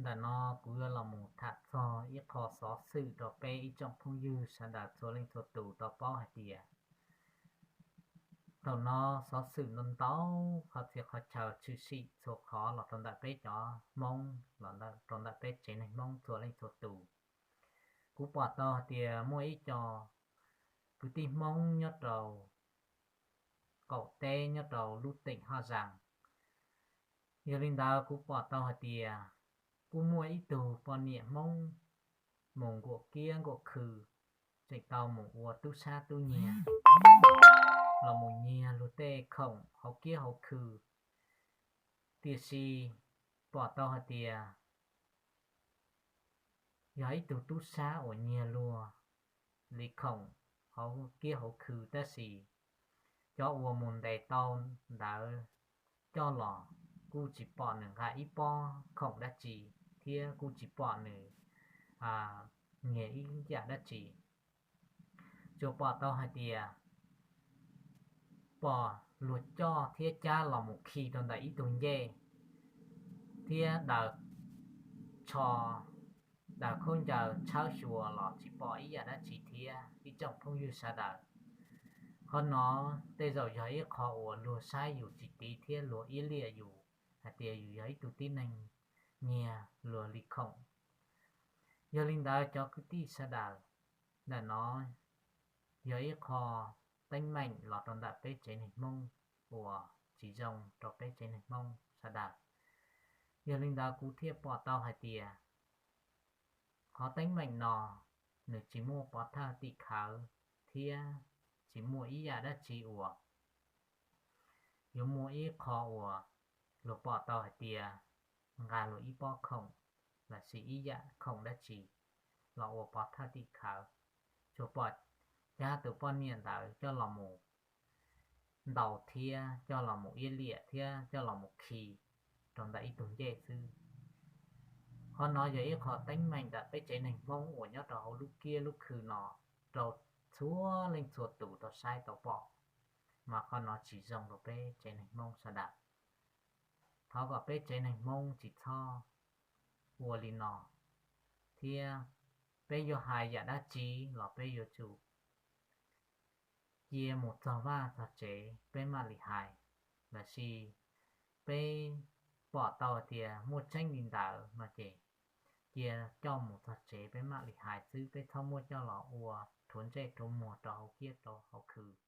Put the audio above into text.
Ntawm no kuv yuav los mus tham txog ib qho xov xwm rau peb ib tsoom phooj ywg sawv daws txhua leej txhua tus tau paub hais tias thaum no xov xwm ntau ntau, qhov txhia qhov chaw tshwm sim txhua qhov los rau ntawm peb cov Hmoob, los rau ntawm peb tsev neeg Hmoob txhua leej txhua tus. Kuv pom tau hais tias muaj ib co kwv tij Hmoob nyob rau qaum teb nyob rau lub teem Haj Zaas. Yog li ntawd kuv pom tau hais tias kuj muaj ib tug poj niam Hmoob mus nkuam kiab nkuam khw, tseem tau mus ua tub sab tub nyiag los mus nyiag luag tej khoom hauv kiab hauv khw. Tiam sis pom tau hais tias yog ib tug tub sab uas nyiag luag li khoom hauv kiab hauv khw, tab sis cov uas mus ntes tau ntawd coj los kuj tsis pom nws nqa ib pob khoom dab tsi thiab kuj tsis pom nws nyiag ib yam dab tsi. Tsuas pom tau hais tias pom luag coj thiab cab los mus khi rau ntawm ib tug ncej thiab daws tsho, daws khaub ncaws tshawb xyuas los tsis pom ib yam dab tsi thiab ib tsoom phooj ywg sawv daws. Qhov no tej zaum yog ib qho uas luag saib yus tsis tiv thiab luag iab liam yus hais tias yus yog ib tug tib neeg nyiag luag li khoom. Yog li ntawd cov kwv tij sawv daws, ntawm no yog ib qho teeb meem los rau ntawm peb tsev neeg Hmoob uas tsis zoo rau peb tsev neeg Hmoob sawv daws. Yog li ntawd kuv thiaj pom tau hais tias qhov teeb meem no nws tsis muaj pov thawj tim khawv thiab tsis muaj ib yam dab tsi uas yuav muaj ib qho uas luag pom tau hais tias nqa luag ib pob khoom los sis ib yam khoom dab tsi los ua pov thawj tim khawv. Tsuas pom cab tus poj niam ntawd coj los mus ntaus thiab coj los mus iab liam thiab coj los mus khi rau ntawm ib tug ncej xwb. Qhov no yog ib qho teeb meem ntawm peb tsev neeg Hmoob uas nyob rau hauv lub kiab lub khw no rau txhua leej txhua tus tau saib tau pom, mas qhov no tsis zoo rau peb tsev neeg Hmoob sawv daws. Thov kom peb tsev neeg Hmoob tsis txhob ua li no, thiab peb yuav hais yam dab tsi los peb yuav tsum cia mus txog vaj txog tsev peb mam li hais, los sis peb pom tau tias muaj tseeb li ntawd no ces cia coj mus txog tsev peb mam li hais xwb, peb txhob muab coj los ua rhuav ntsej rhuav muag rau hauv kiab rau hauv khw.